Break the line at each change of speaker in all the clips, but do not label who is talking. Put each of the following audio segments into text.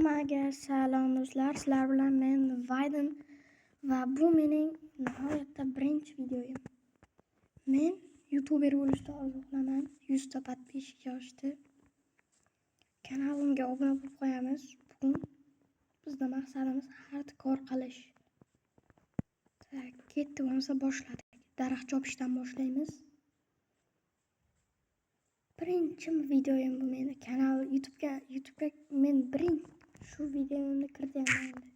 Hammaga salom do'stlar, sizlar bilan men Vayden va bu mening nihoyatda birinchi videoyim. Men YouTuber bo'lishni orzu qilaman. 100 ta подписчик yoshdi. Kanalimga obuna bo'lib qo'yamiz. Bugun bizning maqsadimiz hardcore qilish. Tak, ketdi bo'lmasa boshladik. Daraxt chopishdan boshlaymiz. Birinchi videoyim bu meni kanal YouTube'ga men birinchi shu videomni kiritganman endi.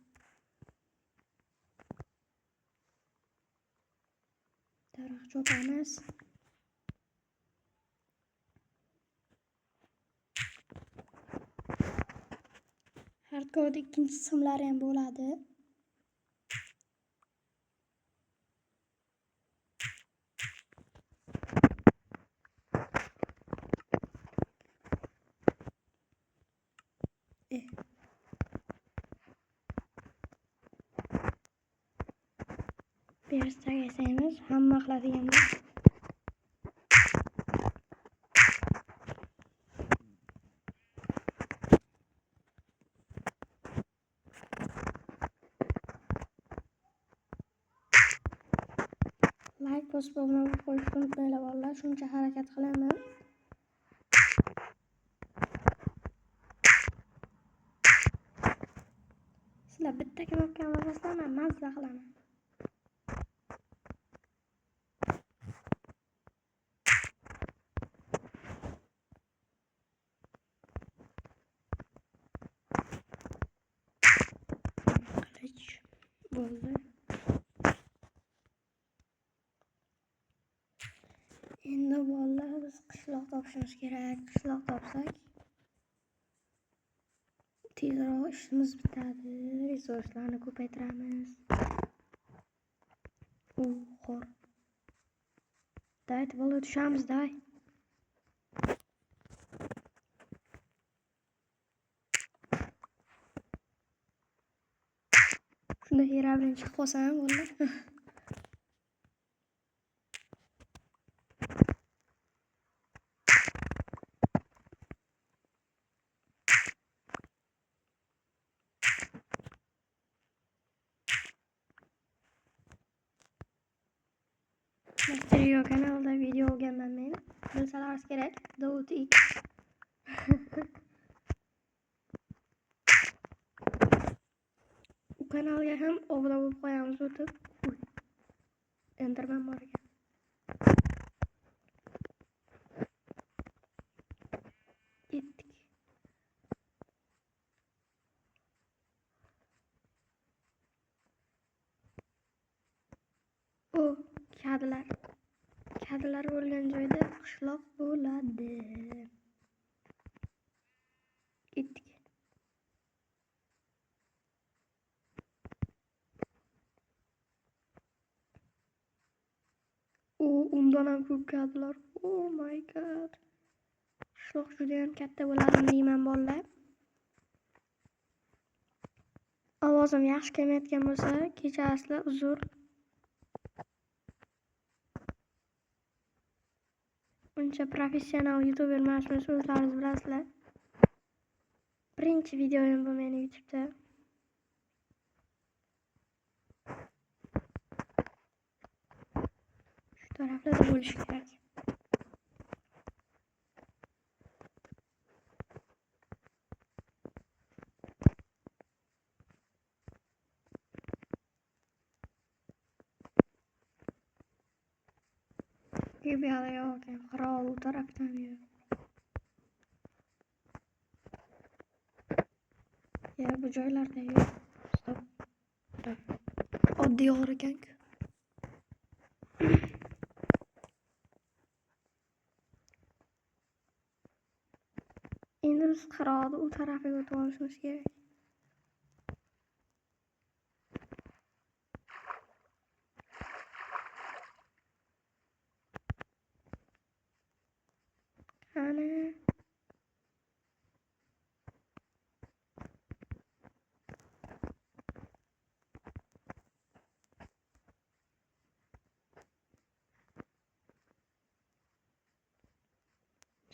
Daraxt chopamiz. Hardcore'da ikkinchi qismlari ham bo'ladi. Bersak yasaymiz, hamma qiladiganlar. Like bosib obuna bo'lib qo'yishni unutmanglar bolalar, shuncha harakat qilaman. Sizlar bitta knopkani bosasizlar, men mazza qilaman. Qilich bo'ldi. Endi bolalar biz qishloq topishimiz kerak. Qishloq topsak tezroq ishimiz bitadi, resurslarni ko'paytiramiz. U xor. Dayt bola tushamiz, day. Shunda era bilan chiqib qolsam bolalar. Mysterio kanalida video olganman men. Bilsalaringiz kerak. Davud X. U kanalga ham obuna bo'lib qo'yamiz o'tib. Uy. Enderman bor ekan. Ketdik. O, kadilar. Kadilar bo'lgan joyda qishloq bo'ladi. Ketdik. O, undan ham ko'p kadilar. Oh my god. Qishloq juda ham katta bo'ladimi deyman bolalar. Ovozim yaxshi kelmayotgan bo'lsa, kechirasizlar, uzr. Uncha professional YouTuber emasmiz, o'zlaringiz bilasizlar. Birinchi videoyim bu meni YouTube'da. Shu taraflarda bo'lishi kerak. Bu yoqda yo'q ekan, qirol u tarafdan yo'q. Ya bu joylarda yo'q. Stop. Oddiy g'or ekan-ku. Endi biz qirolni u tarafiga o'tib olishimiz kerak. Qani?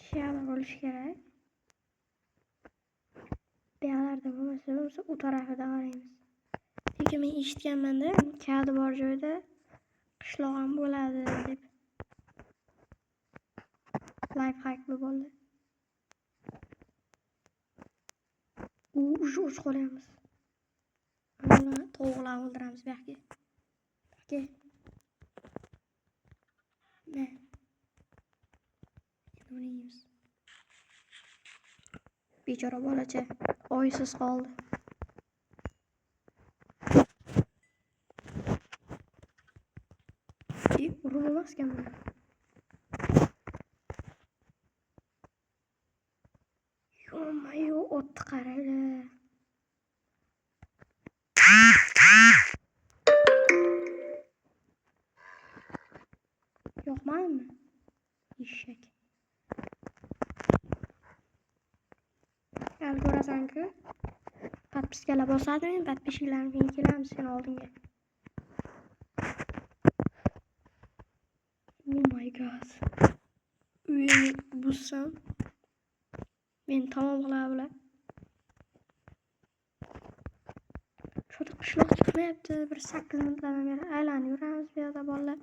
Shu yoqda bo'lishi kerak. Bu yoqlarda yerda bo'lmasa, bo'lmasa u tarafida qaraymiz. Lekin men eshitganman-da, kadi bor joyda qishloq ham bo'ladi deb. Life hack bu bo'ldi. U уже och qolyapmiz. Mana tovuqlarni o'ldiramiz bu yoqga. Bu yoqga. Ne? Endi buni yeymiz. Bechora bolacha oysiz qoldi. Urib bo'lmas ekan buni. Yo-mayo, otni qaranglar. Yoqmadimi? Eshak. Hali ko'rasan-ku. Podpiskalar bosadi, men podpischiklarim keyin kelamiz seni oldinga. Oh my god. Uyini buzsam men tamom qiladi bular. Cho'ta qishloq chiqmayapti. Bir 8 minutlardan beri aylanib yuramiz bu yerda bolalar.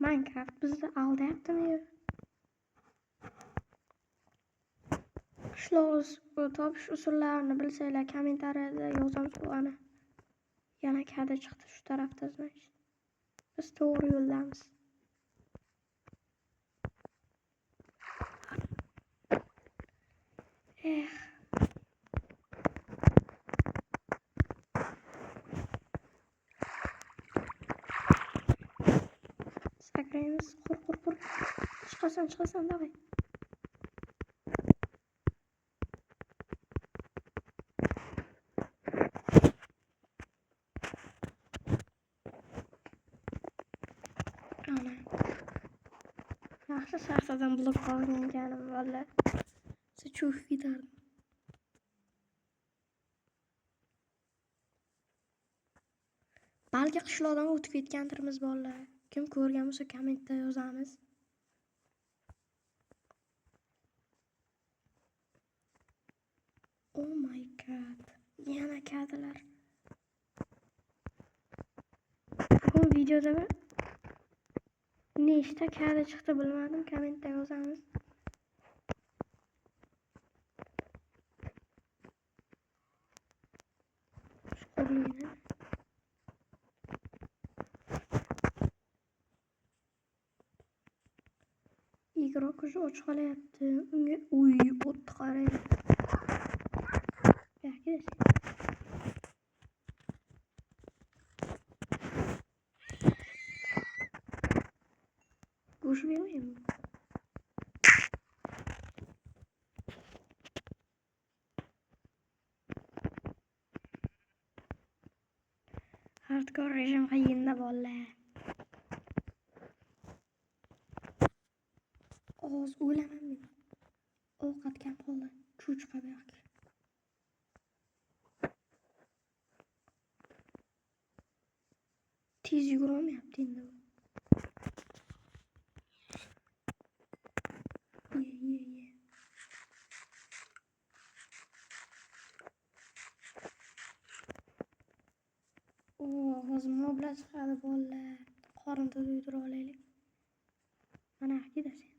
Minecraft bizni aldayaptimi yo? Qishloq topish usullarini bilsanglar kommentariyada yozamiz. U ana yana kada chiqdi shu tarafda, значит. Biz to'g'ri yo'ldamiz. Eh. Sakraymiz. Qur, qur, qur. Chiqasan, chiqasan, davay. Ana. Yaxshi shaxsadan blok qolgan ekanim, valla. Cho'kib ketardim. Balki qishloqdan o'tib ketgandirmiz bolalar. Kim ko'rgan bo'lsa kommentda yozamiz. Oh my god. Yana kadilar. Bugun videoda nechta kadi chiqdi bilmadim, kommentda yozamiz. Chuqurligini. Игрок уже och qolyapti. Unga uy o't qarang. Yo'q, go'sht bermaymi? Hardcore rejim qiyinda bolalar. Hozir o'laman men. Ovqat kam qoldi. Cho'chqa bu yoqga. Tez yugurolmayapti endi u. Ye, ye, ye. O, hozir moblar chiqadi bolalar. Qorin to'ydirib olaylik. Mana kedasan.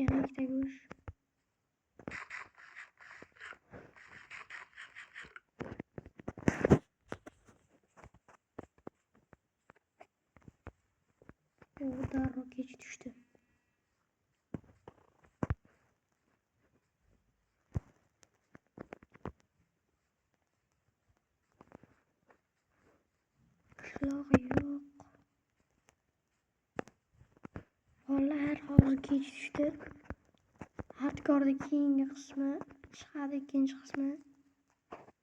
Yana ikkita go'sht. U darrov kech tushdi. Qishloq yo'q. Bolalar hozir kech tushdi. Hardcore'da keyingi qismi chiqadi, ikkinchi qismi.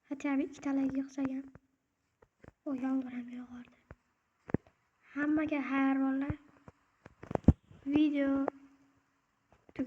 Хотя бы ikkitalik yig'sak ham. O, yomg'ir ham yog'ardi. Hammaga xayr bolalar. Video